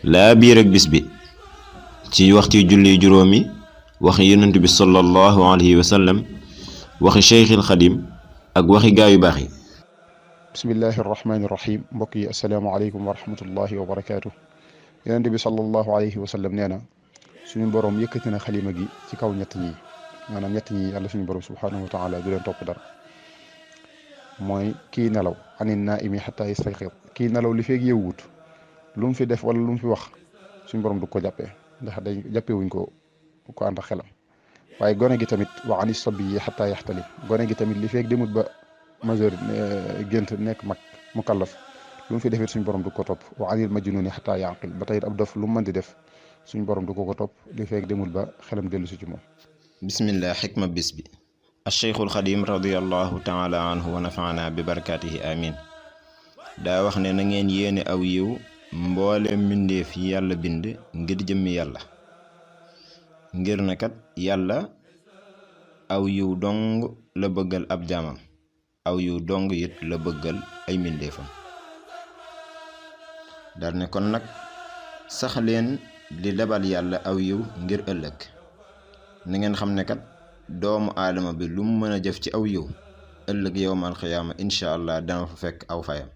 laa biir ak bis bi ci waxtu julli juróomi waxi yonent bi sallallahu alayhi wa sallam waxi Cheikhul Xadim ak waxi gaa yu baax yi. bismillahi rahmaani rahim mbokk yi asalaamaaleykum wa rahmatullahi wa barakaatu. yonent bi sallallahu alayhi wa sallam nee na suñu borom yëkkati na xalima gi ci kaw ñett ñi maanaam ñett ñi yàlla suñu borom subhanahu wa taala du leen topp dara mooy kii nelaw anin naa'imi xataa yastayqid kii nelaw li feeg yeewut lu mu fi def wala lu mu fi wax suñu borom du ko jàppee ndax day jàppee wuñ ko ànd ak xelam. waaye gone gi tamit wa ani sabiyyi xataa yaxtalim gone gi tamit li feeg demut ba majeur gént nekk mag mukallaf lu mu fi defee suñu borom du ko topp wa anil majnuni xataa yaqil ba tey ab dof lu mu mën di def suñu borom du ko topp li feeg demul ba xelam dellu si ci moom. bismillah xikma bis bi Cheikhul Xadim radiyallahu taala anhu wa nafaana bi barakaatihi amin daa wax ne na ngeen yéene aw yiw mboolem mbindeef yi yàlla bind ngir jëmmi yàlla ngir na kat yàlla aw yiw dong la bëggal ab jaamam aw yiw dong it la bëggal ay mbindeefam dal ne kon nag sax leen di lebal yàlla aw yiw ngir ëllëg na ngeen xam ne kat doomu aadama bi lu mu mën a jëf ci aw yiw ëllëg yowmal xiyaama incha allah dana fa fekk aw fayam